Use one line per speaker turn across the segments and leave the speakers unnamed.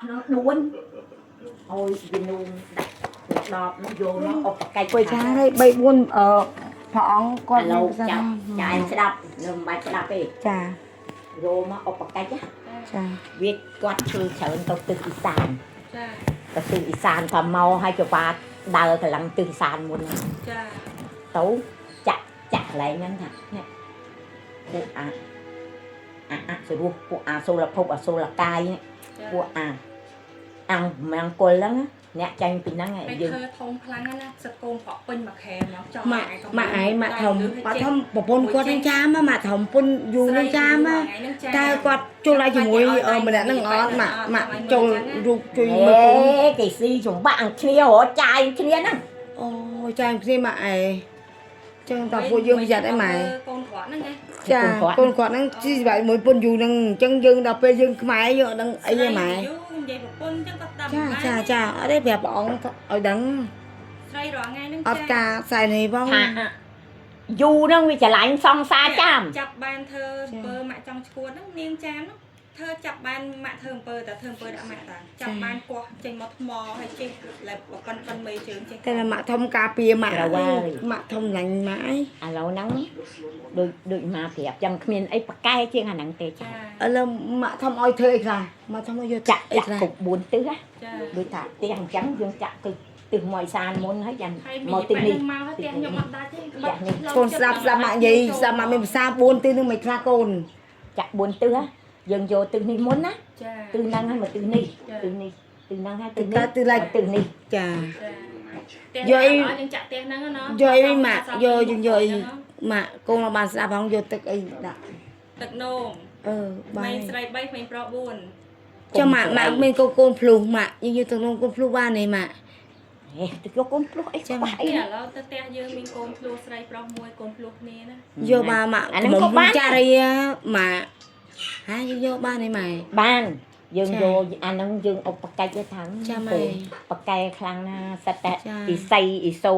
ក្នុងដួនអោយវានូងដាក់ដបនោះយកមកអបកាច់
ពុយចាហើយ3 4ព្រះអង្គគាត់
ឥឡូវ
មាន
ចាប់ចាឯងស្ដាប់នៅមិនបាច់ស្ដាប់ទេ
ចា
យកមកអបកាច់ណា
ចា
វាគាត់ឈឺច្រើនទៅទិសអ៊ីសាន
ចា
ទៅទិសអ៊ីសានថាមកឲ្យចវាដើរកម្លាំងទិសអ៊ីសានមុនហ្នឹង
ចា
ទៅចាក់ចាក់កន្លែងហ្នឹងថានេះពួកអាអាអសរោះពួកអាសូលភពអសូលកាយនេះ
ចា
ពួកអាអង្គមង្គលហ្នឹងណាអ្នកចាញ់ពីហ្នឹងឯង
ពេល
យើង
ធ្វើធំខ្លាំងណាស់ណាសិតកូនប្រក់ពេញមួយខែមកចង់
ម៉ាក់
ឯងក៏
ម៉ាក់ឯងម៉ាក់ធំម៉ាក់ធំប្រពន្ធគាត់នឹងចាមម៉ាក់ធំពុនយូរនឹងចាមតែគាត់ចូលឲ្យជាមួយម្នាក់នឹងអត់ម៉ាក់ម៉ាក់ចូលរូបជួយមើលកូន
អេគេស៊ីចំបាក់អង្គគ្នារត់ចាយគ្នាហ្នឹង
អូចាមគ្នាម៉ាក់ឯងចឹងតើពួកយើងប្រយ័ត្នអីម៉ែ
កូនប្រក់ហ្នឹងណា
ចាកូនគាត់ហ្នឹងជីសម្រាប់មួយពុនយូរហ្នឹងអញ្ចឹងយើងដល់ពេលយើងខ្មែរយើងអត់ដឹងអីទេម៉ែ
យូរនិយាយប្រពន្ធអញ្ចឹងគាត់ស្ដាប់
ចាចាចាអត់ទេប្រាប់ព្រះអង្គឲ្យដឹង
ស្រីរាល់ថ្ងៃហ្នឹង
អត់ការខ្សែនេះផង
ថាយូរហ្នឹងវាច្រឡាញ់សង្សារចាំ
ចាប់បានធ្វើអំពើម៉ាក់ចង់ឈួតហ្នឹងនាងចាមហ្នឹងធ្វើចាប់បានម៉ាក់ធ្វើអំពើតែធ្វើអំពើដាក់ម៉ាក់តាចាប់បានពោះចេញមកថ្មហើយចេះលែប៉ុនប៉ុនមេជើងចេះ
តែម៉ាក់ធំការពារម៉ាក់ម៉ាក់ធំឡាញ់ម៉ាក់អី
ឥឡូវហ្នឹងដូចដូចមកប្រាប់ចឹងគ្មានអីប្រកែជាងអាហ្នឹងទេចា
ចា
ឥឡូវម៉ាក់ធំឲ្យធ្វើអីខ្លះម៉ាក់ធំឲ្យយក
ចាក់
អីខ្លះ
ចាក់គ្រប់4ទិសណា
ចា
ដូចថាផ្ទះអញ្ចឹងយើងចាក់ទៅទិសមកអ៊ីសានមុនហើយយ៉ាង
ហើយ
មកទិសនេះ
មកផ្ទះខ្ញុំអត់ដាច់ទេ
កូនស្ដាប់ស្ដាប់ម៉ាក់និយាយស្ដាប់ម៉ាក់មានភាសា4ទីនឹងមិនខ្លះកូន
ចាក់4ទិសណាយើងយកទិសនេះមុនណា
ចា
ទិសហ្នឹងហើយមកទិសនេះទិសនេះទិសហ្នឹងហើយទិ
ទិ
សនេះ
កាទិឡាច់
ទិសនេះ
ចា
យកអីយើងចាក់ផ្ទះហ្នឹងណា
យកអីម៉ាក់យកយើងយកអីម៉ាក់កូនមកបានស្ដាប់ផងយកទឹកអីដាក់
ទឹកនោម
អឺបា
ក្មេ
ន
ងស្រី3ក្មេងប្រុស4
ចុះម៉ាក់ម៉ាក់មានកូនកូនភ្លុះម៉ាក់យើងយកទឹកនោមកូនភ្លុះបានទេម៉ាក់
ហេទៅយកកូនភ្លោះអី
ចាំ
ខ្វះអី
នេះឥឡូវទៅផ្ទះយើងមានកូនភ្លោះស្រីប្រុសមួយកូនភ្លោះគ្នាណា
យកបានម៉ាក់
អាហ្នឹងក៏បាន
ចារីម៉ាក់ហើយយើងយកបានទេម៉ែ
បានយើង
ចា
យកអាហ្នឹងយើងឧបកិច្ចទៅថាង
ចាម៉ែ
បកែខ្លាំងណាស់សិតតែ
ចា
អ៊ីសីអ៊ីសូ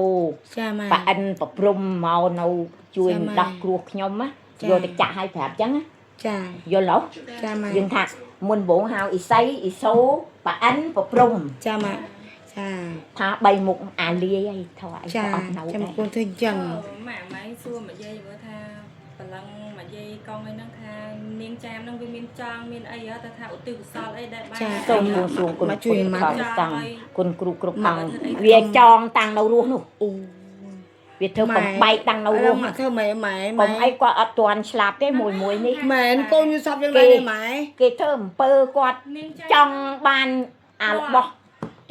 ចាម៉ែ
ប៉ាអិនប្រព្រំមកនៅជួយ
ចាម៉ែ
ដោះគ្រោះខ្ញុំណា
ចា
យកទៅចាក់ឲ្យប្រាប់ចឹងណា
ចា
យល់ហ៎
ចាម៉ែ
យើងថាមុនបងហៅអ៊ីសីអ៊ីសូប៉ាអិនប្រព្រំ
ចាម៉ាក់ចា
ថាបីមុខអាលាយអីថយអី
ចា
ក៏អត់នៅ ដែរ
ចាំកូនធ្វើអញ្ចឹង
ម៉ាក់ម៉ែសួរមកយាយមើលថាបលឹងមកយាយកងអីហ្នឹងថានាងចាមហ្នឹងវាមានចង់មានអីហ៎តែថាឧទ្ទិសកុសលអីដែលបាន
ចា
សូមបួងសួងគុណ
មកជួយម៉ាក់
ព្រះសង្ឃគុណគ្រូគ្រប់
ម៉ាក់
អង្គវាចងតាំងនៅរស់នោះ
អូ
វាធ្វើបំបែកតាំងនៅរស់
ម៉ាក់ធ្វើម៉ែម៉ែ
កុំអីគាត់អត់ទាន់ឆ្លាប់ទេមួយមួយនេះ
មែនកូនយូរសពយ៉ាងណាទេម៉ែ
គេធ្វើអំពើគាត់
នាងចាម
ចង់បានអារបស់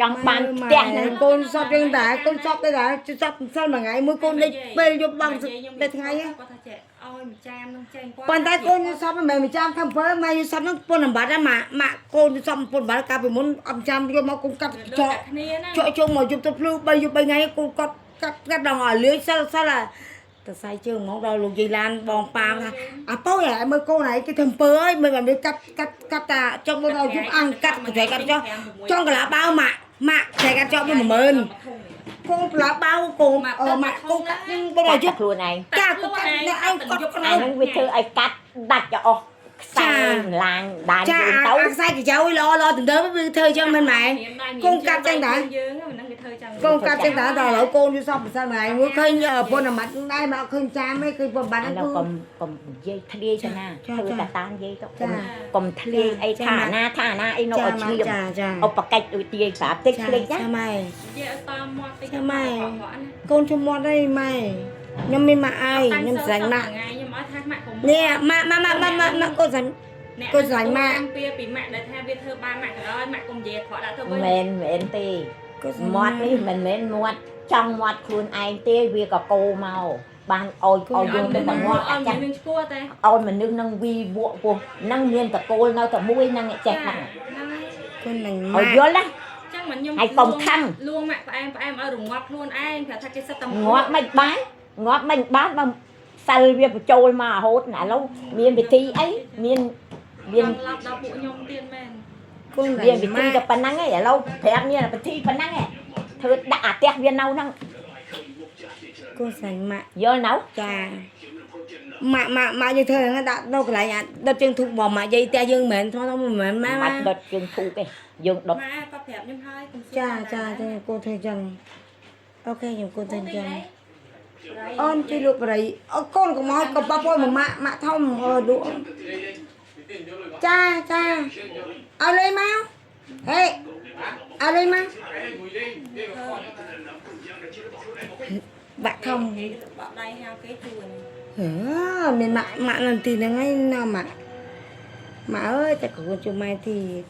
ចង់បានផ្ទះហ្នឹង
កូនសពយ៉ាងដែរកូនសពទៅដែរសពសិលមួយថ្ងៃមួយកូនលេចពេលយប់បងពេលថ្ងៃ
គាត់ថាចេះឲ្យមួយចាមនឹងចេញគាត់
ប៉ុន្តែកូនយូរសពមិនមែនមួយចាំធ្វើអំពើម៉ែយូរសពហ្នឹងពុនអំបត្តិម៉ាក់ម៉ាក់កូនយូរសពពុនអំបត្តិកាលពីមុនអត់ចាំយកមកកូនកាត់ចក
គ្នាណា
ចកជុំមកយប់ទៅភ្លឺ3យប់3ថ្ងៃកូនគាត់កាត់កាត់ដល់ឲ្យលាយសិលសិលតសៃជើងហ្មងដល់លោកយាយឡានបងប៉ាមថាអាប៉ូយមើលកូនឯងគេធ្វើអំពើហើយមិនបានវាកាត់កាត់កាត់តាចង់មកដល់យប់អាំងកាត់ក្រែកាត់ចោះចង់កលាបាវម៉ាក់ម៉ាក់ក្រែកាត់ចោះ10000កូនកលាបាវកូនអឺម៉ាក់កូនកាត់នឹងបង
កា
ឲ្យយប់
ត់ខ្លួនឯង
ចាកូនកាត់អ្នកឯងគាត់ក្រោ
អា
យ
ហ្នឹងវាធ្វើឲ្យកាត់ដាច់ទៅអស់ខ្សែឡាញដាន
ចា
យើងទៅ
អាខ្សែកញ្ចៅល្អល្អទៅទៅវាធ្វើចឹងមិនម៉ែកូនកាត់ចឹងដែរ
យើងហ្នឹងវាធ្វើចឹង
កូនកាត់ចឹងដែរដល់ឥឡូវកូនយូរសពប្រសិនថ្ងៃមួយឃើញពុនអាម៉ាត់ដែរមកឃើញចាមឯងឃើញពុនបាត់
អា
ហ្នឹងគឺ
នោះកុំកុំនិយាយធ្លាយទៅណា
ចា
ធ្វើ
ចា
តាតានិយាយទៅកុំ
ចា
កុំធ្លាយអី
ចា
ថាអាណាថាអាណាអីនោះ
ចា
ឲ្យឈ្លាម
ចាចា
ឧបកិច្ចដូចទាយប្រាប់តិចភ្លេចណា
ចាម៉ែ
និយាយឲ្យតាមមាត់តិច
ចាម៉ែ
ណា
កូនជុំមាត់អីម៉ែខ្ញុំមានម៉ាក់អីខ្ញុំស្រឡាញ់ម៉ាក់
ថ្ងៃខ្ញុំឲ្យថាម៉ាក់កុំ
នេះម៉ាក់ម៉ាក់ម៉ាក់ម៉ាក់ម៉ាក់ម៉ាក់កូនស្រឡាញ់ កូនស្រឡាញ់ម៉ាក់
ពីពីម៉ាក់ដែលថាវាធ្វើបានម៉ាក់ក៏ដោយម៉ាក់កុំនិយាយខកដាក់ទៅវិញ
មែនមែនទេ
កូនស្រឡាញ់
មាត់នេះមិនមែនមាត់ចង់មាត់ខ្លួនឯងទេវាក៏កោមកបានឲ្យឲ្យយើងទៅបង្ងាត់
ឲ្យ
អាចាស់
មនុស្សនឹងឈួរតែ
ឲ្យមនុស្សនឹងវីវក់ពោះនឹងមានតកូលនៅតែមួយនឹងចេះហ្នឹង
ហ្នឹងហើយ
កូនឡាញ់
ឲ្យ
ម៉ាក់
យល់ណា
ចឹងមិនខ្ញុំ
ហើយកុំខឹង
លួងម៉ាក់ផ្អែមផ្អែមឲ្យរងាប់ខ្លួនឯងប្រាប់ថាគេសិតតែ
ងាប់មិនបានងាប់មិនបានបើសិលវាបញ្ចូលមករហូតឥឡូវមានវិធីអីមានមាន
ចង់ឡប់ដល់ពួកខ្ញុំទៀតមែនក
ូនឡា
មានវិធី
ញ់ម៉ាក់
តែប៉ុណ្ណឹងឯងឥឡូវប្រាប់មានវិធីប៉ុណ្ណឹងឯងធ្វើដាក់អាផ្ទះវានៅហ្នឹង
កូនស្រឡាញ់ម៉ាក់
យល់នៅ
ចា ម៉ាក់ម៉ាក់ម៉ាក់យើងធ្វើហ្នឹងដាក់នៅកន្លែងអាដុតជើងធូបរបស់ម៉ាក់យាយផ្ទះយើងមិនមែនថ្មមិនមែនម៉ាក់
មិនបាច់ដុតជើងធូបទេយើងដុត
ម៉ាគាត់ប្រាប់ខ្ញុំហើយកុំសួរ
ចាចាចាកូនធ្វើអញ្ចឹង OK ខ្ញុំកូនធ្វើអញ្ចឹងអូនជួយលក់បរិយអូកូនកុំឲ្យកុំប៉ះពាល់មកម៉ាក់ម៉ាក់ធំអឺលក់ចាចាឲ្យលេងមកហេឲ្យលេងមកបាក់ធំ
គេបក់ដៃហៅគេជួញ
អឺមានម៉ាក់ម៉ាក់នៅទីហ្នឹងឯងណាម៉ាក់ម៉ាក់អើយតែកូនជួយម៉ែទៀត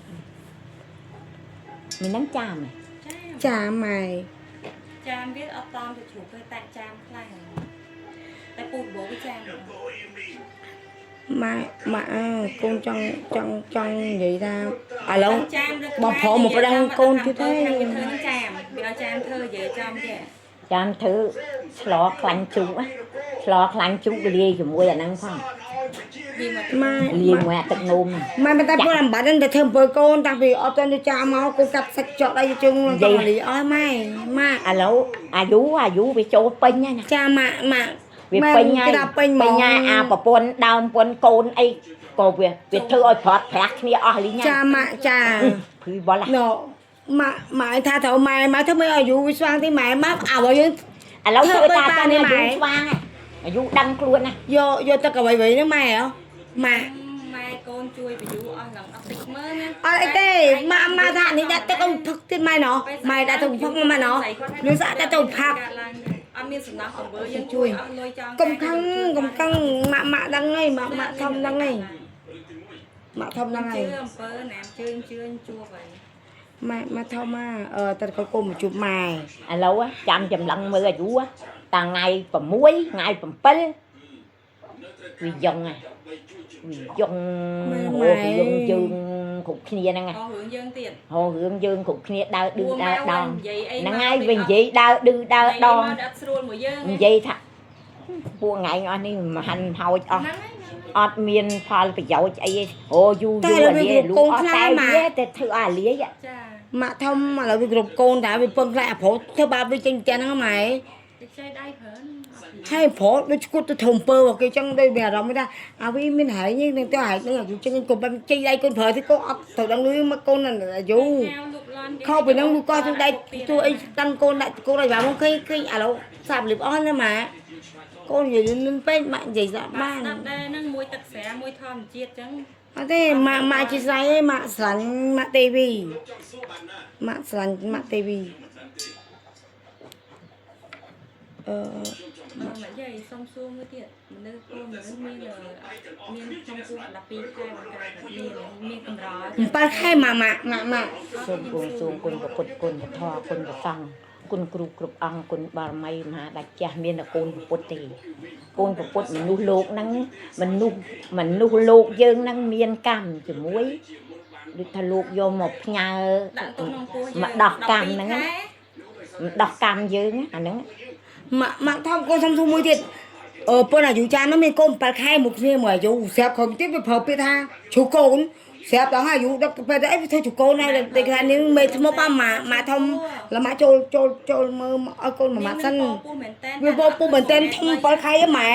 មានហ្នឹងចាមហ៎
ចា
ចាម៉ែ
ចាមវាអត់តាមទៅជ្រូកទេតាក់ចាមខ្លាំងតែពូបបវាចាម
ម៉ាក់ម៉ាក់អើកូនចង់ចង់ចង់និយាយថាឥឡូវ
ចាម
បងប្រុសមកប្តឹងកូនទៀតទេ
វាធ្វើនឹងចាមវាឲ្យចាមធ្វើនិយាយចំចេះ
ចាមធ្វើឆ្លខ្លាញ់ជ្រូកណាឆ្លខ្លាញ់ជ្រូកលាយជាមួយអាហ្នឹងផង
វាមក
ម៉ែ
លាយមួយអាទឹកនោមហ្នឹង
ម៉ែមិនតែពលអំបាត់ហ្នឹងតែធ្វើអំពើកូនតាំងពីអត់ទៅចាមកកូនកាត់សាច់ចောက်ដៃជើងចង់លីអស់ម៉ែម៉ាក់
ឥឡូវអាយុអាយុវាចូលពេញហើយណា
ចាម៉ាក់ម៉ាក់
វាពេញហើយ
គេថាពេញហ្មង
ពេញហើយអាប្រពន្ធដើមប្រពន្ធកូនអីក៏វាវាធ្វើឲ្យប្រត់ប្រាស់គ្នាអស់លីង
ចាម៉ាក់ចា
ភឺបល
ណូម៉ាក់ម៉ាក់ឲ្យថាត្រូវម៉ែម៉ែធ្វើមិនឲ្យអាយុវាស្វាងទេម៉ែម៉ាក់អ្វីយើង
ឥឡូវធ្វើតា
ធ្វើ
តានេះ
បីបានទេ
អាយុស្វាងហើយអាយុដឹងខ្លួនណា
យកយកទឹកអ្វីៗហ្នឹងម៉ែហ៎ម៉ាក់
ម៉ែកូនជួយបញ្យូអស់ឡើងអស់តិចមើលណា
អត់អីទេម៉ាក់ម៉ាក់ថានេះដាក់ទឹកឲ្យផឹកទៀតម៉ែណោះម៉ែដាក់ទឹកផឹកមកម៉ែណោះលឺស្អាតដាក់ទៅផឹក
អត់មានសំណោះអំពើយើង
ជួយ
អស់លុយចង់
កុំខឹងកុំខឹងម៉ាក់ម៉ាក់ដឹងហើយម៉ាក់ម៉ាក់ធំដឹងហើយម៉ាក់ធំដឹងហើយ
ជឿអំពើណាមជើងជឿជួបហើយ
ម៉ែម៉ាក់ធំមកអឺតែកូនមកជួបម៉ែ
ឥឡូវចាំចម្លងមើលអាយុតាថ្ងៃ6ថ្ងៃ7វាយ៉ងហើយវាយ៉ងហូវាយ៉ងយើងគ្រប់គ្នាហ្នឹង
អស់រឿងយើងទៀត
ហូរឿងយើងគ្រប់គ្នាដើរឌឺដើរដង
និយាយអី
ហ្នឹងហើយវានិយាយដើរឌឺដើរដង
មកអត់ស្រួលមួយយើង
និយាយថាពួកថ្ងៃអស់នេះមហានហោចអស់
ហ្នឹងហើយ
អត់មានផលប្រយោជន៍អីទេអូយូរយូរអាលាយលូអត់តែវាតែធ្វើឲ្យអាលាយ
ចា
ម៉ាក់ធំឥឡូវវាគ្រប់កូនតែវាពឹងខ្លាចអាប្រុសធ្វើបាបវាចេញផ្ទះហ្នឹងម៉ែ
តិចចៃដៃច្រើន
ហើយប្រុសដូចឈួតទៅធំពើរបស់គេចឹងដូចមានអារម្មណ៍ថាអាវីមានហែងនឹងទៅហែងនឹងអាយុចេញកុំបែបចេញដៃកូនប្រើទេកូនអត់ត្រូវដឹងលុយមកកូនអាយុខុសពីហ្នឹងវាក៏ជួយដៃជួយអីតាំងកូនដាក់កូនឲ្យបាមកឃើញឃើញឥឡូវសាបលៀបអស់ណាម៉ាកូននិយាយលឿនពេកម៉ាក់និយាយស្ដាប់
បា
បាន ន
ស្ដាប់ដែរហ្នឹងមួយទឹកស្រាមួយធម្មជាតិចឹង
អត់ទេម៉ាក់ម៉ាក់ជាស្រីឯងម៉ាក់ស្រឡាញ់ម៉ាក់ទេវីម៉ាក់ស្រឡាញ់ម៉ាក់ទេវីអឺ
មកមកយាយសុំសួរមួយទៀតមនុស្សកូនមនុស្សមានមានក្នុងពោះ12ខែបង្កើតមានមានកម្រ
7ខែម៉ាក់ម៉ាក់ម៉ាក់ម៉ាក់
សូមគងសូមគុណព្រះពុទ្ធគុណព្រះធម៌គុណព្រះសង្ឃគុណគ្រូគ្រប់អង្គគុណបារមីមហាដាច់ចាស់មានតែកូនព្រះពុទ្ធទេកូនព្រះពុទ្ធមនុស្សលោកហ្នឹងមនុស្សមនុស្សលោកយើងហ្នឹងមានកម្មជាមួយដូចថាលោកយកមកផ្ញើ
ដាក់ទុកក្នុងពោះ
មកដោះកម្មហ្នឹងណាមកដោះកម្មយើងណាអាហ្នឹង
ម៉ាក់ម៉ាក់ថោកូនសុំសួរមួយទៀតអឺប៉ុនអាយុចាននោះមានកូន7ខែមកគ្នាមួយអាយុស្រាប់ក្រុមទៀតវាប្រើពាក្យថាជ្រូកកូនស្រាប់ដល់ហើយអាយុដល់ពេលទៅអីវាធ្វើជ្រូកកូនហើយតែគេថានាងមេថ្មប៉ាម៉ាម៉ាធំលម៉ាក់ចូលចូលចូលមើលឲ្យកូនមួយម៉ាក់សិនវាពោពុះមែនតែនធំ7ខែហ៎ម៉ែ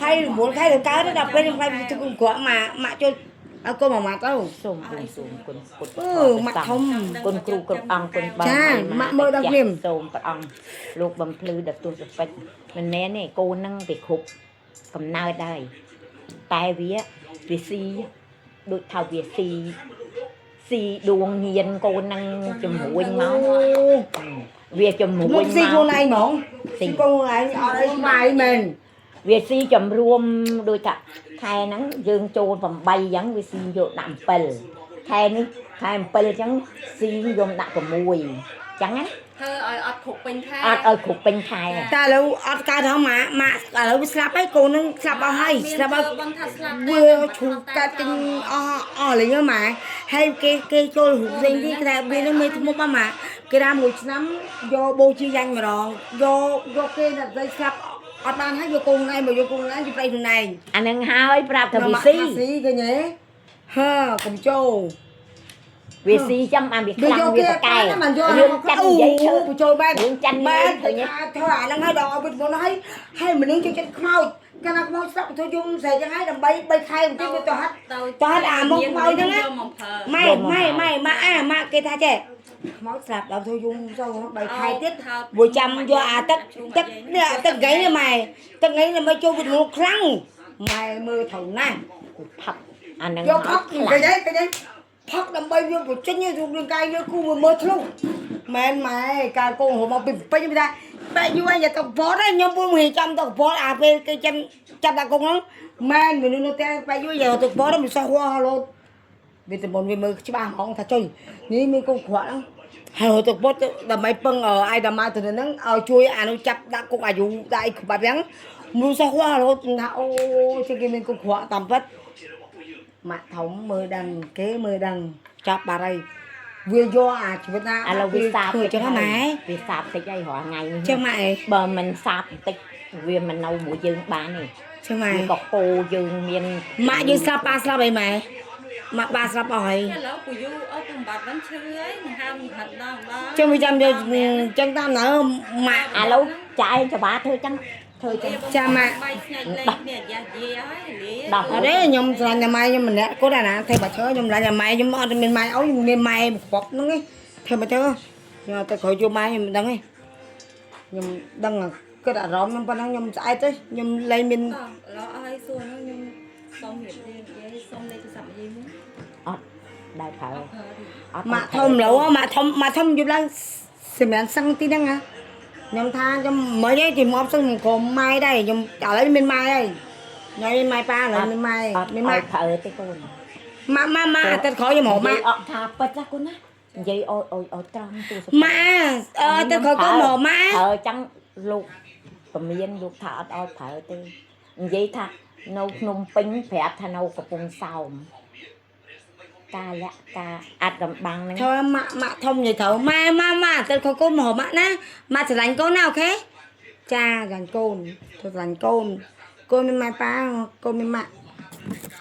ហើយ9ខែទៅកើតដល់ពេលខ្ញុំខ្លាចវាធ្វើកក្រក់ម៉ាម៉ាក់ចូលឲ្យកូនមួយម៉ាក់ទៅ
សូមគងសូមគុណពុទ្ធ
អឺម៉ាក់ធំ
គុណគ្រូគ្រប់អង្គគុណបារ
ចា
មី
ម៉ាក់មើលដល់ភ្លាម
សូមព្រះអង្គលោកបំភ្លឺដល់ទស្សពេជ្រមិនមែនទេកូនហ្នឹងវាគ្រប់កំណើតហើយតែវាវាស៊ីដូចថាវាស៊ីស៊ីដួងញៀនកូនហ្នឹងជំរួញមកវាជំរួ
មក
ញ
ស៊ីខ្លួន
មក
ឯងហ្មង
ស៊ី
ស៊ីខ្លួនឯងអត់អីស្បាយមែន
វាស៊ីជំរួមដូចថាខែហ្នឹងយើងចូល8អញ្ចឹងវាស៊ីយកដាក់7ខែនេះខែ7អញ្ចឹងស៊ីយកដាក់6អញ្ចឹងណា
ធ្វើឲ្យអត់គ្រប់ពេញខែ
អត់ឲ្យគ្រប់ពេញខែ
តែឥឡូវអត់កើតហងម៉ាក់ម៉ាក់ឥឡូវវាស្លាប់ហើយកូននឹងស្លាប់អស់ហើយស្លាប់អស់
បងថាស្លាប់
វាឈូកាត់ទិញអស់អស់លេងហ៎ម៉ាហើយគេគេចូលរូបផ្សេងទៀតគេថាវានឹងមេធ្មប់ហ៎ម៉ាគេថាមួយឆ្នាំយកបូជាយ៉ាញ់ម្ដងយកយកគេអ្នកស្រីស្លាប់អត់បានហើយយកកូនឯងមកយកកូនឯងយកប្តីខ្លួនឯង
អានឹងហើយប្រាប់ថាវាស៊ី
ស៊ីឃើញទេហើកុំចូល
វាស៊ីចឹងបានវាខ្
វា
លាំង
យកគេ
វាប្រកែ
បានមិនយក
រឿងចាន់និយាយឈើ
បញ្ចូលបែប
រឿងចាន់និ
បែប
យាយឃើញទេ
ធ្វើអាហ្នឹងហើយដល់ឲ្យវិទ្យមន្តហើយហើយមនុស្សចូលចិត្តខ្មោច កាលណាខ្មោចស្លាប់ទៅយំស្រែកចឹងហើយដើម្បី3ខែបន្តិចវាទៅហាត់ ទៅហាត់អាមុខខ្មោចហ្នឹងណា
យកមកប្រើ
ម៉ែម៉ែម៉ែម៉ាអាម៉ាក់គេថាចេះខ្មោចស្លាប់ដល់ធ្វើយំសោះ3ខែទៀតវាចាំយកអាទឹកទឹកនេះអាទឹកហ្គេនេះម៉ែទឹកហ្គេនេះមកចូលវាលូកខ្លាំងម៉ែមើលត្រូវណាស់
ផឹកអាហ្នឹង
យកផឹកគេហីគេហីផឹកដើម្បីវាបញ្ចេញរូបរាងកាយវាគូវាមើលធ្លុះមែនម៉ែកាលកូនរហូតមកពីពេញវាថាបែកយូរហើយយកទៅវត្តហើយខ្ញុំពុំរៀបចំទៅវត្តអាពេលគេចាំចាប់ដាក់គុកហ្នឹងមែនមនុស្សនៅតែបែកយូរយកទៅវត្តមិនសោះហោះលោតវាតំបន់វាមើលច្បាស់ហ្មងថាចុយនេះមានកូនក្រក់ហ្នឹងហើយរត់ទៅវត្តដើម្បីពឹងអាយដាម៉ាទៅហ្នឹងឲ្យជួយអានោះចាប់ដាក់គុកអាយុដាក់អីក្បាត់ហ្នឹងមនុស្សសោះហោះលោតថាអូជាគេមានកូនក្រក់តាមពិត ម៉ាក់ធំមើលដឹងគេមើលដឹងចាប់បាត់ហើយវាយកអាជីវិតណា
ឥឡូវវាសាប
ធ្វើចឹងហ៎ម៉ែ
វាសាបតិចហើយរាល់ថ្ងៃនេះ
ចឹងម៉ែ
បើមិនសាបបន្តិចវាមិននៅមួយយើងបានទេ
ចឹងម៉ែ
វាក៏គោយើងមាន
ម៉ាក់យើងស្លាប់ប៉ាស្លាប់អីម៉ែម៉ាក់ប៉ាស្លាប់អស់ហើយ
ឥឡូវពូយូអត់បំបត្តិហ្នឹងឈឺហើយនឹងហាមហាត់ដល់ដល់
ចឹងវាចាំយកចឹងតាមណើម៉ាក់
ឥឡូវចាឯងច្បាធ្វើចឹងធ្វើចឹង
ចាំម៉ាក់
បាយស្នេហ៍លេងគ្នាយ៉ាយាហើយលា
ដោះ
អត់ទេខ្ញុំស្រឡាញ់តែម៉ែខ្ញុំម្នាក់គាត់អាណាធ្វើបាឈើខ្ញុំស្រឡាញ់តែម៉ែខ្ញុំអត់មានម៉ែអោយមានម៉ែគ្រាប់ហ្នឹងឯងធ្វើបាឈើខ្ញុំអត់ទៅក្រោយជួបម៉ែខ្ញុំមិនដឹងទេខ្ញុំដឹងគិតអារម្មណ៍ខ្ញុំប៉ុណ្ណឹងខ្ញុំស្អែកទៅខ្ញុំលែងមាន
តោះឥឡូវអស់ហើយសួរហ្នឹងខ្ញុំសុំរៀបរៀងនិយាយសុំលេខទូរស័ព្ទនិយាយមួយ
អត់ដែរប្រើ
អត់ប្រើទេ
អត់
ម៉ាក់ធំលោម៉ាក់ធំម៉ាក់ធំយប់ឡើងសម្រាប់សឹងទីហ្នឹងហ៎ខ្ញុំថាខ្ញុំមិនទេទីមកសឹងក្រុមម៉ែដែរខ្ញុំឥឡូវមានម៉ែហើយញ៉ៃមានម៉ែប៉ាឥឡូវមានម៉ែ
អត់
មានម៉ាក់
ឲ្យប្រើទេកូន
ម៉ាក់ម៉ាក់ម៉ាក់អាទិត្យក្រោយខ្ញុំរកម៉ាក់
និយាយអត់ថាពិតណាកូនណានិយាយឲ្យឲ្យឲ្យត្រង់ទូរស័ព្ទ
ម៉ាក់អឺអាទិត្យក្រោយកូនរកម៉ាក់
ប្រើចឹងលោកពមៀនលោកថាអត់ឲ្យប្រើទេនិយាយថានៅភ្នំពេញប្រាប់ថានៅកំពង់សោមការលាក់ការអាត់កំបាំងហ្នឹង
ធ្វើម៉ាក់ម៉ាក់ធំនិយាយត្រូវម៉ែម៉ាក់ម៉ាក់អាទិត្យក្រោយកូនមករកម៉ាក់ណាម៉ាក់ស្រឡាញ់កូនណាអូខេចាស្រឡាញ់កូនធ្វើស្រឡាញ់កូនកូនមានម៉ែប៉ាកូនមានម៉ាក់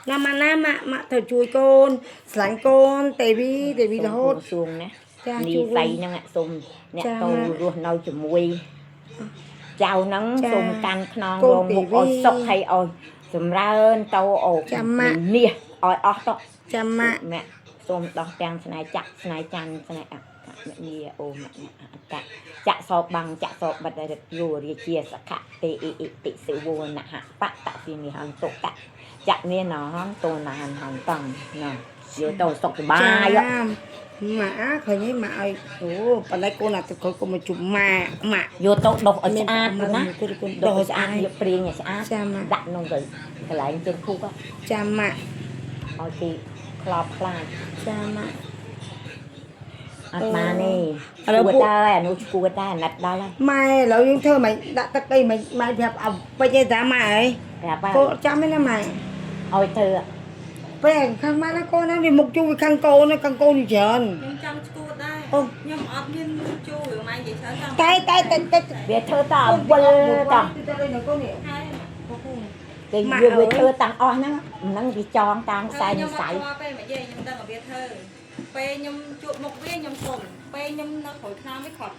ណាម៉ាក់ណាម៉ាក់ម៉ាក់ត្រូវជួយកូនស្រឡាញ់កូនទេវីទេវីរហូត
សួងណា
ចា
នី
ជួយ
ស័យហ្នឹងអាសូមអ្នក
ចា
តូរស់នៅជាមួយចៅហ្នឹង
ចា
សូមកាន់ខ្នង
កូ
រងមុខ
នទេវី
ឲ្យសុខហើយឲ្យចម្រើនទៅអូ
ចាម៉ាក់
នេះឲ្យអស់ទៅ
ចាំម៉ាក់
ម៉ាក់សូមដោះទាំងស្នេហ៍ចាក់ស្នេហ៍ច័ន្ទស្នេហ៍អកមនីអូមអតៈចាក់សោបាំងចាក់សោបិទរិទ្ធយោរាជាសខៈទេអ៊ីអ៊ិតិសិវោនហបតតិនិហន្តកៈចាក់មានហន្តោណាហន្តងណាយកទៅសុខសប្បាយ
ចាម៉ាក់ឃើញទេម៉ាក់ឲ្យអូប៉ុន្តែកូនអាទៅក្រោយកូនមកជួបម៉ាក់ម៉ាក់
យកទៅដុសឲ្យស្អាតណា
កូនកូន
ដុសឲ្យ
ដុសឲ្យស្អាត
ស្អាតយកព្រាងឲ្យស្អាត
ចាម៉ាក់
ដាក់ក្នុងទៅកន្លែងជើងគូក
ចាំម៉ាក់
ឲ្យគេខ្លោបខ្លាច
ចាំម៉ាក់
អត់បានទេ
ឥឡូវ
ឈួត
ពួក
ហើយអានោះឈួតដែរអាណិតដល់ហើយ
ម៉ែឥឡូវយើងធ្វើមិនដាក់ទឹកអីមិនម៉ែប្រាប់ឲ្យពេចឯតាម៉ែអី
ប្រាប់ហើ
កូន
យ
ចាំឯណាម៉ែ
ឲ្យធ្វើ
ពេលខាងម៉ាក់ណាកូនណាវាមុខជួវាខាងកូនណាខាងកូនវាច្រើន
ខ្ញុំចង់ឈួតដែរ
អូ
ខ្ញុំអត់មានជួរឿងម៉ែនិយាយច្រើនចង់
តែតែតែតែ
វាធ្វើតអំវិលត
ទៅទៅកូននេះ
ហើយ
គេ
ម៉ាក់
វាវា
អើយ
ធ្វើតាំងអស់ហ្នឹងហ្នឹងវាចងតាមខ្សែ
ខ្ញុំ
និស័យ
អត់ស្គាល់ពេលមកនិយាយខ្ញុំដឹងថាវាធ្វើពេលខ្ញុំជួបមុខវាខ្ញុំសុំពេលខ្ញុំនៅក្រោយខ្នងវាគ្រាន់